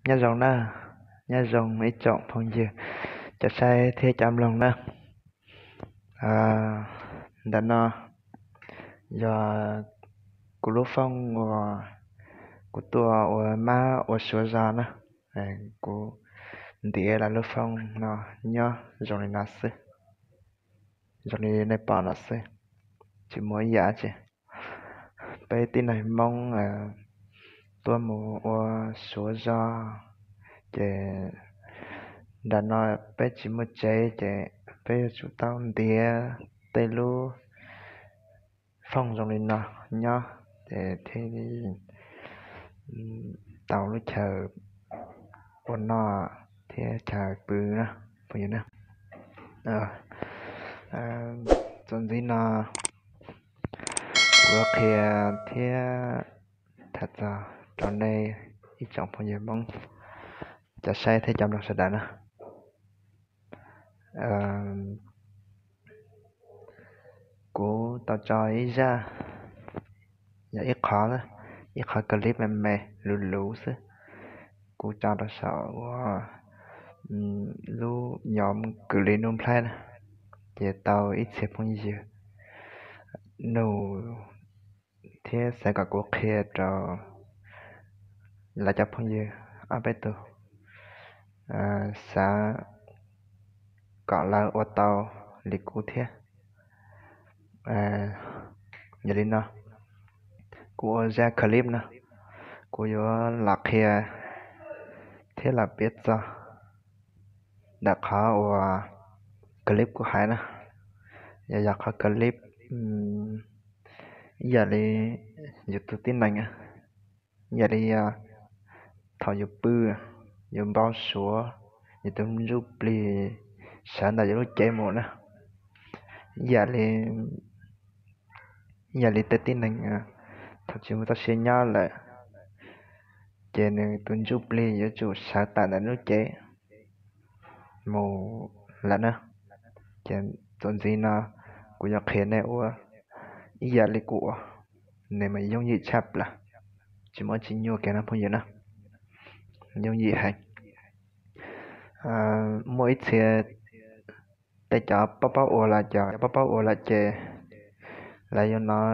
Nyob zoo na, nyob zoo ib tsoom phooj ywg cov saib thiab cov mloog na. Ntawm no yog kuv lub fooj uas kuv tuaj ua mab ua suav zog na. Kuv ntiav lawv lub fooj no nyob zoo li no xwb, zoo li nej pom no xwb, tsis muaj ib yam tsi. Peb tib neeg Hmoob tuaj mus ua suav zog, ces nram no peb tsis muaj tsev ces peb yuav tsum tau ntiav tej lub fooj zoo li no nyob, ces thiaj tau lub chaw ua noj thiab chaw pw na, phooj ywg na. Txuas ntxiv no kuv qhia thiab tham txog rau nej ib tsoom phooj ywg Hmoob cov saib thiab cov mloog sawv daws na. Kuv tau tso ib zaj, yog ib qhov, ib qhov clip me me luv luv xwb. Kuv tso rau saum uas lub nhóm Kws Li Nuj Nplhaib na, ces tau ib txhia phooj ywg nug thiab xav kom kuv qhia rau lawv cov phooj ywg ob peb tug, xav kom lawv ua tau li kuv thiab. Yog li no, kuv ua zaj clip no, kuv yuav los qhia thiab los piav txog ntawm qhov uas clip kuv hais na, yog, yog qhov clip ib yam li yus tus tib neeg, ib yam li thaum yus pw, yus npau suav, yus tus ntsuj plig sawv ntawm yus lub cev mus na, ib yam li, ib yam li tej tib neeg thaum tsis muaj txoj sia nyob lawm, ces nws tus ntsuj plig yuav tsum sawv tawm ntawm lub cev mus lawm na. Ces txuas ntxiv no kuv yuav qhia nej ua ib yam li kuv ua, nws mas yooj yim tshaj plaws, tsis muaj tsis nyuaj kiag no phooj ywg na, yooj yim heev. Muaj ib txhia tej cov paub paub ua lawm, cov paub paub ua lawm ces lawv yuav hnov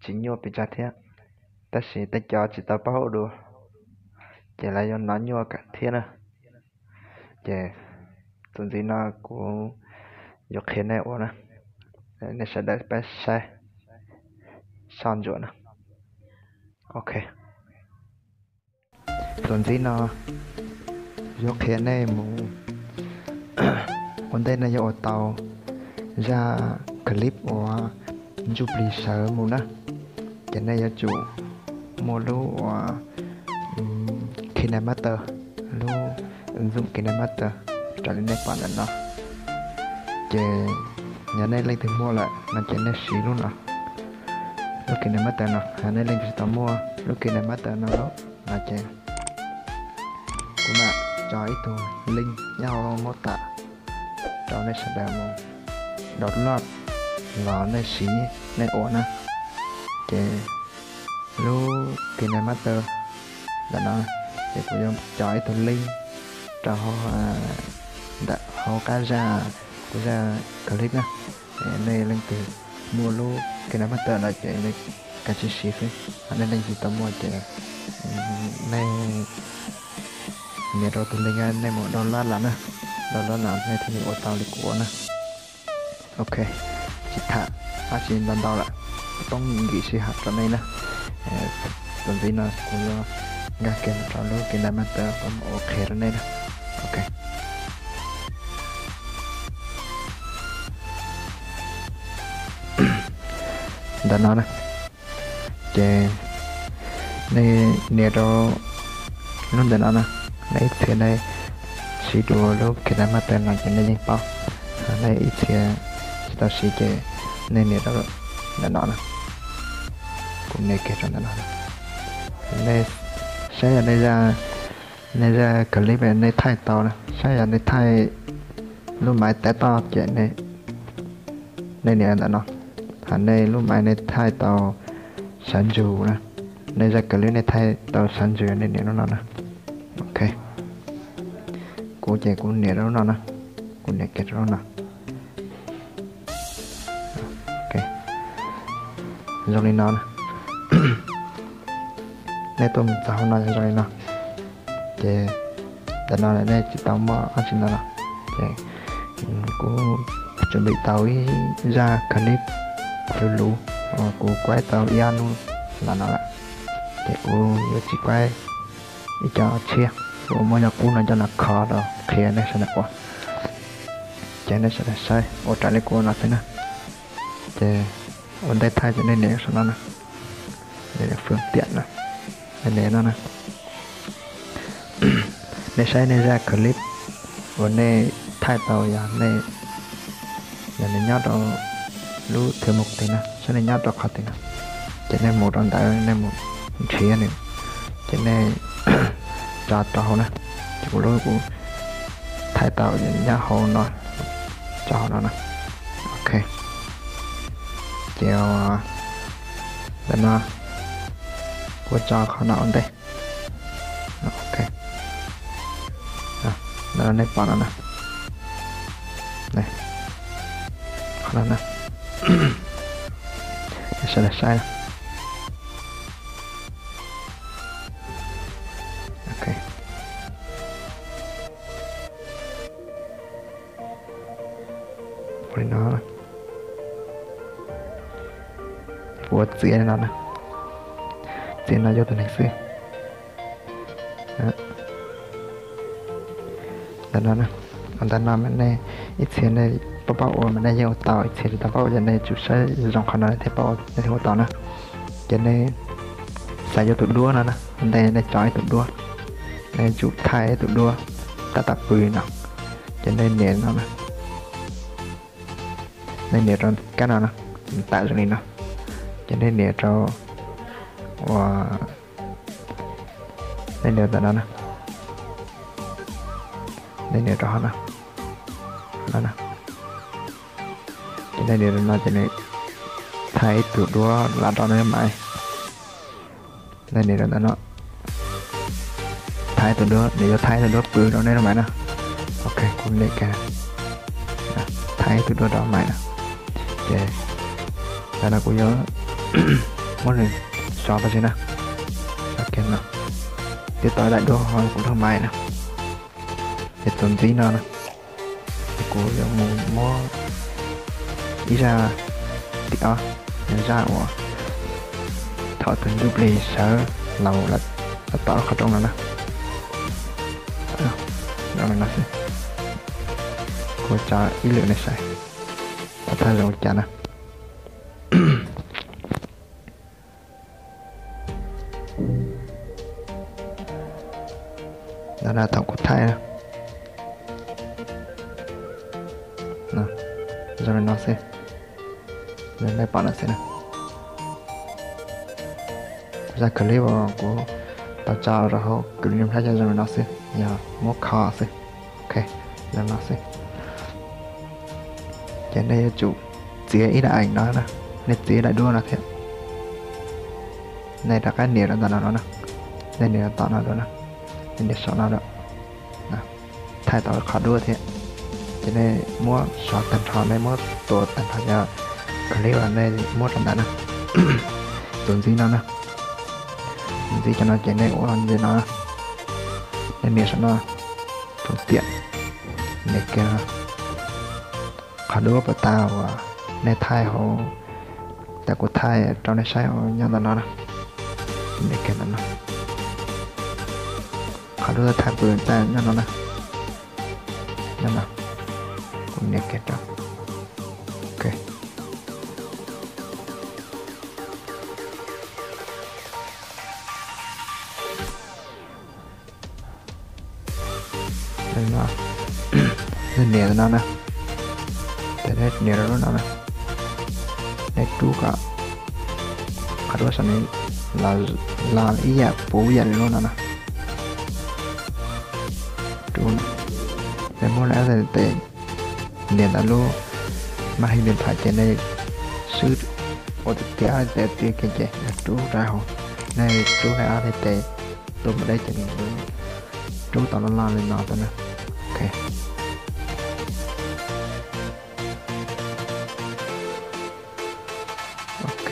tsis nyuaj pes tsawg thiab, tab sis tej cov tsis tau paub ua dua ces lawv yuav hnov nyuaj thiab na. Ces txuas ntxiv no kuv yuav qhia nej ua na, nej sawv daws pab saib soj ntsuam na. Ok, txuas ntxiv no yuav qhia nej mus, ua ntej nej yuav ua tau zaj clip uas ntsuj plig sawv mus na, ces nej yuav tsum muaj lub uas KineMaster, lub ứng dụng KineMaster raws li nej pom ntawm no. Ces yog nej leej twg muaj lawm no ces nej siv lub no, lub KineMaster no. Yog nej leej twg tsis tau muaj lub KineMaster no lawm no ces kuv mam tso ib tug link nyob hauv mab tam rau nej sawv daws mus download los nej siv nej ua na. Ces lub KineMaster ntawm no, ces kuv yuav tso ib tug link rau hauv, ntawm hauv qab zaj, kuv zaj clip na. Nej leej twg muaj lub KineMaster no ces nej kav tsij siv xwb, ho nej leej twg tsis tau muaj ces nej nias rau tus link nej mus download los na, download los nej thiaj li ua tau li kuv ua na. Ok, tsis tham dab tsi ntau ntau lawm, poob nkim sij hawm rau nej na. Txuas ntxiv no kuv yuav nkag kiag mus rau lub KineMaster kuv mam ua qhia rau nej na. Ok, ntawm no na, ces nej nias rau lub ntawm no na, nej ib txhia nej siv dua lub KineMaster no ces nej yeej paub, nej ib txhia tsis tau siv ces nej nias rau ntawm no na, kuv nias kiag rau ntawm no na. Nej saib yog nej zaj clip nej thaij tau na, saib yog nej thaij lub maiv tav toj ces nej nias ntawm no. Hos nej lub maiv nej thaij tau sawv ntsug na, nej zaj clip nej thaij tau sawv ntsug nej nias lub no na. Ok, Kuv ces kuv nias rau lub no na, kuv nias kiag rau lub no. Zoo li no na. Nej tuaj mus txog hauv no zoo li no, ces ntawm no nej tsis tau muaj ob tsi no no, ces kuv tsuas npim tau ib zaj clip luv luv uas kuv kuaib tau ib ob hnub los no lawm, ces kuv yuav tsis kuaib ib co tshiab, kuv muab cov qub no coj los kho rau qhia nej sawv daws ua, ces nej sawv daws saib ua raws li kuv ua no xwb na. Ces ua ntej thaij ces nej nias saum no na, nias fwm tiam na, nej nias no na. Nej saib nej zaj clip uas nej thaij tau yog nej, yog nws nyob rau lub thwv mus twg na, saib nej nyob rau qhov twg na, ces nej mus rau ntawd nej mus nrhiav nws, ces nej tso rau hauv na, ces kuv lub kuv thaij tau nyob hauv no, tso hauv no na. Ok, ces ntawm no kuv tso qhov no ua ntej. Ok, ntawm no nej pom no na, qhov no na, sawv daws saib. Ok, ua li no, kuv ua txiav li no na, txiav no yuav tus neeg xwb. Ntawm no, ntawm no mas nej ib txhia nej paub paub ua mas nej yeej ua tau, ib txhia tsis tau paub ua ces nej tsum saib zoo qhov no nej thiaj paub, nej thiaj ua tau na. Ces nej xav yuav tus duab no na, ua ntej nej tso ib tug duab, nej tsum thaij ib tug duab tab tom pw no, ces nej nias no na, nej nias rau kab no na, tawm zoo li no, ces nej nias rau, ua, nej nias ntawm no na, nej nias rau hauv no, no na, ces nej nias rau no ces nws thaij ib tug duab lam rau nej lub maiv. Nej nias rau ntawm no, thaij tus duab, nws yuav thaij tus duab pw rau nej lub maiv na. Ok, kuv nias kiag, thaij tus duab rau maiv na. Ces ntawm no kuv yuav muab nws sov tau si na. Sov kiag no, twb tau daim duab hauv kuv lub maiv na. Ces txuas ntxiv no na, kuv yuav mus muab ib zaj tim ob, zaj uas thaum tus ntsuj plig sawv los tom qhov rooj no na. Kuv tso ib lwm nej saib, thaij zoo li cas na. Ntawm no thaum kuv thaij na, zoo li no xwb, nej pom no xwb na. Zaj clip uas kuv tau tso rau hauv clip no zoo li no xwb, yog muab kho xwb. Ok, zoo li no xwb. Ces nej yuav tsum txiav ib daim eem no na, nej txiav daim duab no thiab. Nej rov qab nias rau ntawm no no na, nej nias rau tom no dua na, nej nias saum no dua, thaij tau qhov duab thiab. Ces nej muab sov tag nrho, nej muab tua tag nrho cov clip uas nej muab rau ntawm na. Tus ntxiv no na, tus ntxiv cov no ces nej ua li no, nej nias saum no, tus tiam, nias kiag qhov duab puas tas uas nej thaij hauv, tas kuv thaij rau nej saib nyob ntawm no na. Nias kiag ntawm no, qhov duab thaij pw tas nyob no na, nyob no, kuv nias kiag rau. Ok, nej nias no na, ces nej nias rau lub no na, nej rub kom qhov duab saum no los ib yam puv ib yam li lub no na. Rub, nej muab lub app tes nias ntawm lub maj hib li pham ces nej swb ua tiag tiag app tes tiag kiag ces rub rau hauv, nej rub nej app tes tus mus deb ces nws rub tau loj loj li no tau na. Ok, Ok,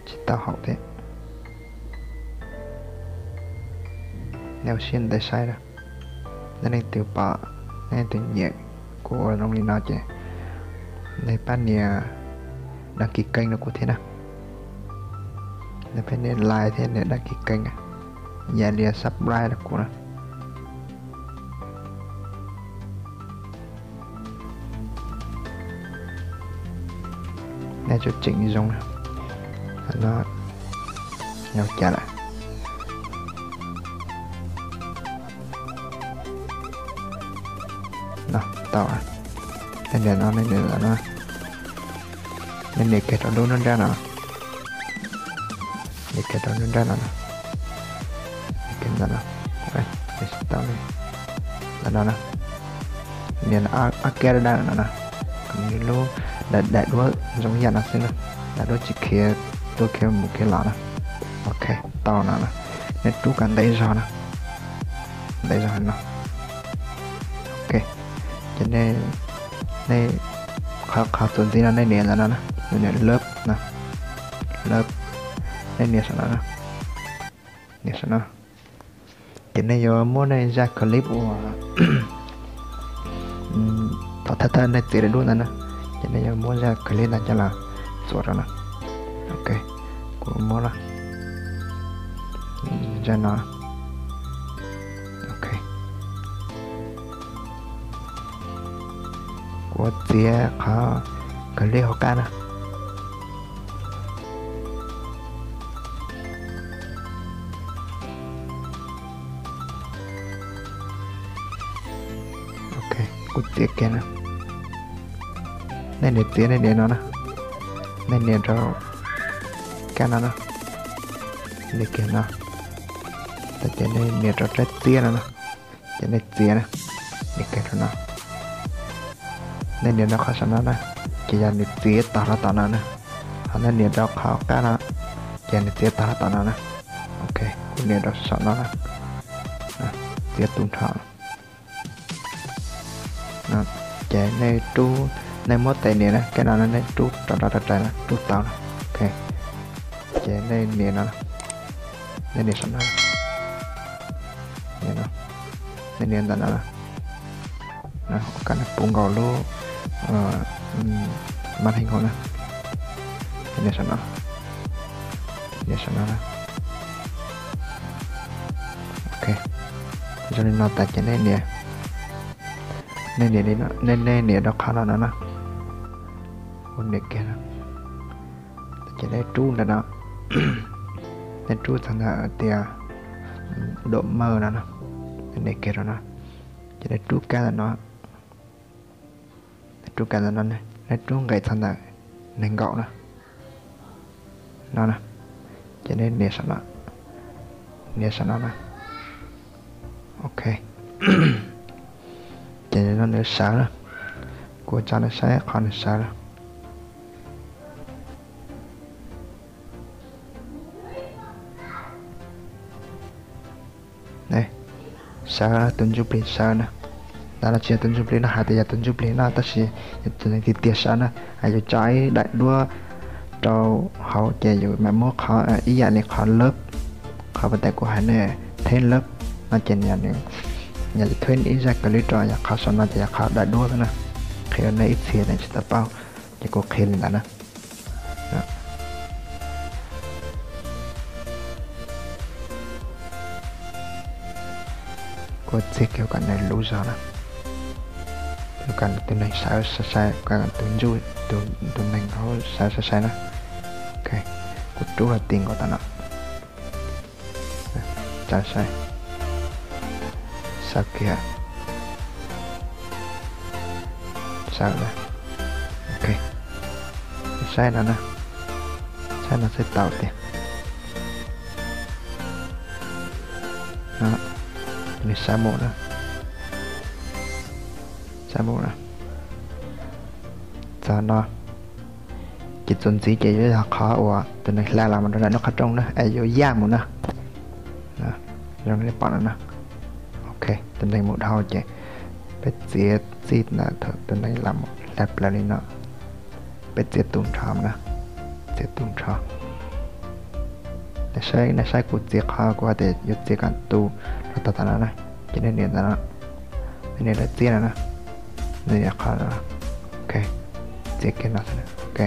tsis tau haum thiab. Nej ua siab ntev saib na. Nej leej twg pom, nej leej twg nyiam kuv ua zoo li no ces nej pab nias đăng ký kênh rau kuv thiab na. Nej pab nias like thiab nias đăng ký kênh, yam li subscribe rau kuv na. Nej tsuas tseem zoo na. No, no cas lawm. No tau. Nej nias no, nej nias no, nej nias kiag rau lub nruab nrab no, nias kiag rau nruab nrab no, nias kiag ntawm no, tau li ntawm no na. Nias ob kab daj daj no na, nws lub daim duab zoo yam no xwb na, daim duab tsis khiav tuaj khiav mus khiav los na. Ok, tau no na. Nej rub kom ntev zog na, ntev zog no. Ok, ces nej, nej qhov, qhov txuas ntxiv no nej nias ntawm no na, nias lab no, lab, nej nias saum no na, nias saum no. Ces nej yuav muab nej zaj clip uas thaum thawj thawj nej txiav daim duab ntawd na, ces nej yuav muab zaj clip ntawd coj los txuas rau no. Ok, kuv muab na, zaj no. Ok, kuv txiav qhov clip hauv qab na. Ok, kuv txiav kiag na. Nej nias txiav nej nias no na, nej nias rau kab no na, nias kiag no, ces nej nias rau rab txiab no na, ces nej txiav na, nias kiag rau no. Nej nias rau qhov saum no na, ces yog nws txiav tog rau tom no na. Ho nej nias rau qhov qab no, ces nws txiav tog rau tom no na. Ok, kuv nias rau saum no na, txiav tu nrho. Ces nej rub, nej muab tes nias na, kab no nej rub rau nram rais na, rub tau na. Ok, ces nej nias no, nej nias saum no, nias no, nej nias ntawm no na. Ua kom nws puv nkaus lub màn hình hauv na. Nias saum no, nias saum no na. Ok, zoo li no tas ces nej nias, nej nias li no, nej, nej nias rau qhov no no na. Kuv nias kiag no, ces nej rub ntawm no, nej rub txog ntawm tias độ mờ no no, nej nias kiag rau no, ces nej rub kab ntawm no, rub kab ntawm no, nej rub nqes txog ntawm nees nkaum na, no na, ces nej nias saum no, nias saum no na. Ok, ces no nws sawv na, kuv tso nws saib qhov nws sawv na. Sawv, tus ntsuj plig sawv na. Ntawm no tsis yog tus ntsuj plig no, hais tias yog tus ntsuj plig no tab sis yog tus neeg tiag tiag sawv na. Yus tso ib daim duab rau hauv ces yus mam muab qhov ib yam li qhov lab, qhov pas tas kuv hais nej, theb lab no ces yog theb ib zaj clip rau, yog qhov saum no ces yog qhov daim duab xwb na. Qhia nej ib txhia nej tsis tau paub, ces kuv qhia li ntawd na. Kuv txiav kiag kom nws luv zog na, kom tus neeg sawv sai sai, kom tus ntsuj, tus neeg hauv sawv sai sai na. Ok, kuv rub los ti nkaus tom no. Sawv sai, sawv kiag, sawv na. Ok, saib no na, saib no xwb tau tiag. Nws sawv mus na, sawv mus na. Txog no ces txuas ntxiv ces yuav yog qhov uas tus neeg hla los mus rau nram lub qhov rooj na, es yuav yaj mus na. Zoo li pom no na. Ok, tus neeg mus dhau ces peb txiav txij ntawm thaum tus neeg los mus hla plaws li no. Peb txiav tu nrho na, txiav tu nrho. Nej saib kuv txiav qhov kuv hais tias yuav txiav kom tu rau tom no na, ces nej nias ntawm no, nej nias lawv txiab no na, nej nias qhov no, ok, txiav kiag no, ok.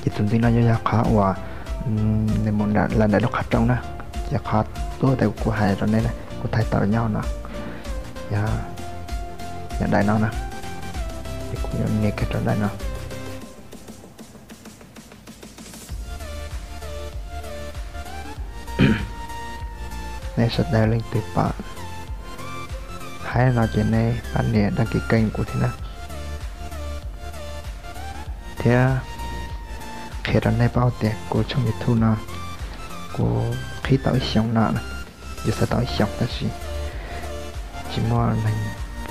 Ces txuas ntxiv no yuav yog qhov uas nws mus lawm ntawm lub qhov rooj na, ces qhov tuaj tas kuv hais rau nej na, kuv thaij tau nyob no, yog daim no na, ces kuv yuav nias kiag rau daim no. Nej sawv daws leej twg pom hais no ces nej pab nias đăng ký kênh kuv thiab na, thiab qhia rau nej paub tias kuv tshooj YouTube no kuv qhib tau ib xyoos no, yus xav tau ib xyoos tab sis tsis muaj neeg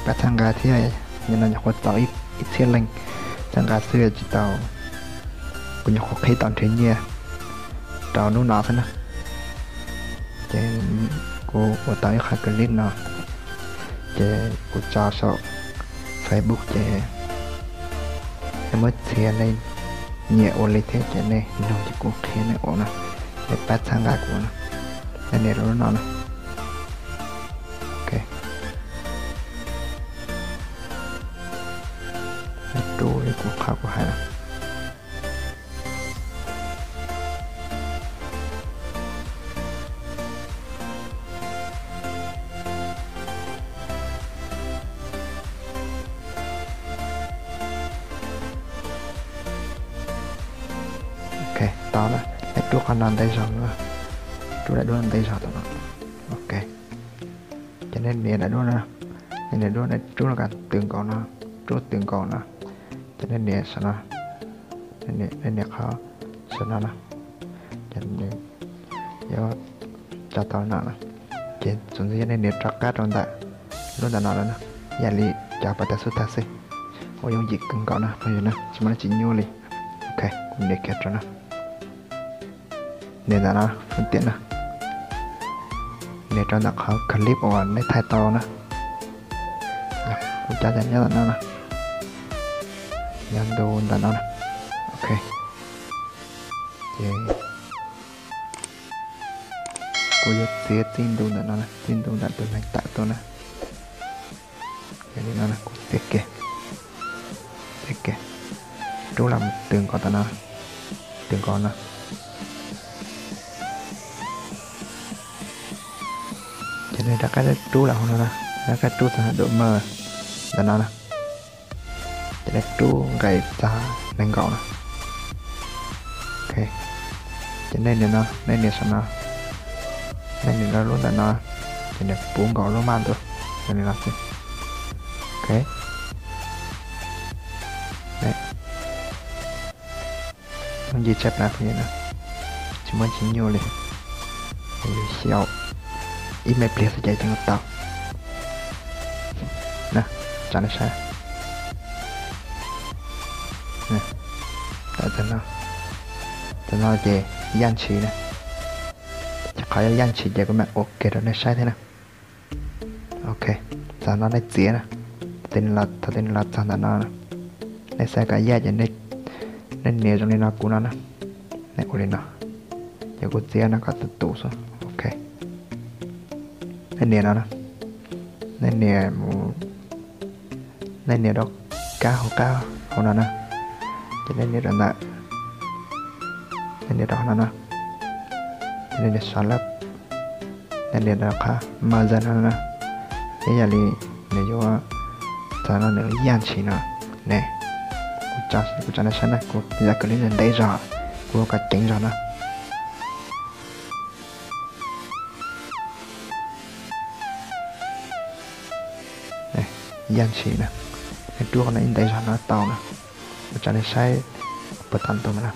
pab txhawb nqa thiab, nim no nyuam qhuav txaus ib txhiab leej txhawb nqa xwb tsis tau, kuv nyuam qhuav qhib tau nrhiav nyiaj rau hnub no xwb na. Ces kuv ua tau ib qhov clip no, ces kuv tso saum Facebook ces nej muab txhia nej nyiam ua li thiab ces nej nug ces kuv qhia nej ua na, nej pab txhawb nqa kuv na, nej nias rau lub no na. Ok, rub li kuv qhov kuv hais na. Ok, tau na, nej rub qhov no ntev zog na, rub daim duab no ntev zog tau no. Ok, ces nej nias daim duab no, nej nias duab nej rub no kom tws nkaus no, rub tws nkaus no, ces nej nias saum no, nej nias qhov saum no na, ces nws yuav tso tau no na, ces txuas ntxiv yog nej nias rov qab rau ntawm lub ntawm no lawm na, yam li cov pas tas xub tag xwb, ua yooj yim kawg nkaus na phooj ywg na, tsis muaj dab tsi nyuaj li. Ok, kuv nias kiag rau na. Nias ntawm no, tiam no, nias rau ntawm qhov clip uas nej thaij tau na. Kuv cov nyob ntawm no na, nyob ntu ntawm no na. Ok, ces kuv yuav txiav txij ntu ntawm no, txij ntu ntawm tus neeg tawm tuaj na. Yog li no kuv txiav kiag, txiav kiag, rub los tws nkaus ntawm no, tws nkaus no. Ces nej rov qab rub los hauv no na, rov qab rub txog dum maj ntawm no na. Ces nej rub nqes txog nees nkaum na. Ok, ces nej nias no, nej nias saum no, nej nias rau lub ntawm no, ces nws puv nkaus lub maj ntua li no xwb. Ok, yooj yim tshaj plaws phooj ywg na, tsis muaj tsis nyuaj li. Yus xyaum ib me pliag xwb ces yeej ua tau na. Tso nej saib, tawm txog no ces yaj ntshis na, ces qhov yaj ntshis ces kuv mam ua kiag rau nej saib thiab na. Ok, txog no nej txiav na, thaum twg nws los txog ntawm no, nej xav kom yaj ces nej nias zoo li no kuv no na, nej ua li no, ces kuv txiav no kom tus tus xwb. Ok, nej nias no, nej nias mus, nej nias rau kab hauv qab hauv no na, ces nej nias rau ntawm, nej nias rau hauv no na, ces nej nias xov lawm, nej nias rau qhov maj zaj no na, ces yam li nws yuav txog no nws yaj ntshis no ne. Kuv tso nej saib na, kuv yog kawg li ntev zog, kuv ua kom ceev zog na. Yaj ntshis na, nej rub qhov no ib ntev zog no tau na. Kuv tso nej saib puag tom ntug no na.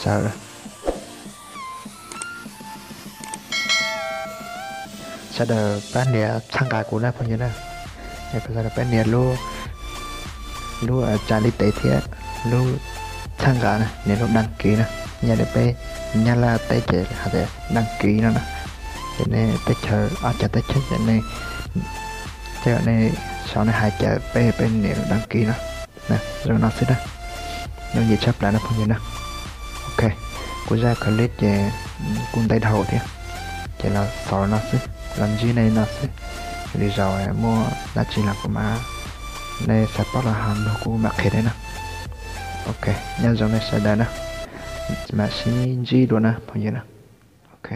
Sawv, sawv daws pab nias txhawb nqa kuv na phooj ywg na. Sawv daws pab nias lub, lub tsa li tes thiab lub txhawb nqa na, nias lub đăng ký na. Yog li peb Nyab Laj teb ces hais tias đăng ký no na. Ces nej teb chaws, ob cov teb chaws ces nej, ces nej sau nej hais cas peb, peb nias đăng ký no. Zoo no xwb na. Yooj yim tshaj plaws na phooj ywg na. Ok, kuv zaj clip ces kuj ntev dhau thiab, ces los xaus no xwb, los ntsib nej no xwb. Lwm zaus muaj dab tsi los kuv mam, nej xav paub los ho nug kuv mam qhia nej na. Ok, nyob zoo nej sawv daws na. Mam sib ntsib dua na phooj ywg na. Ok.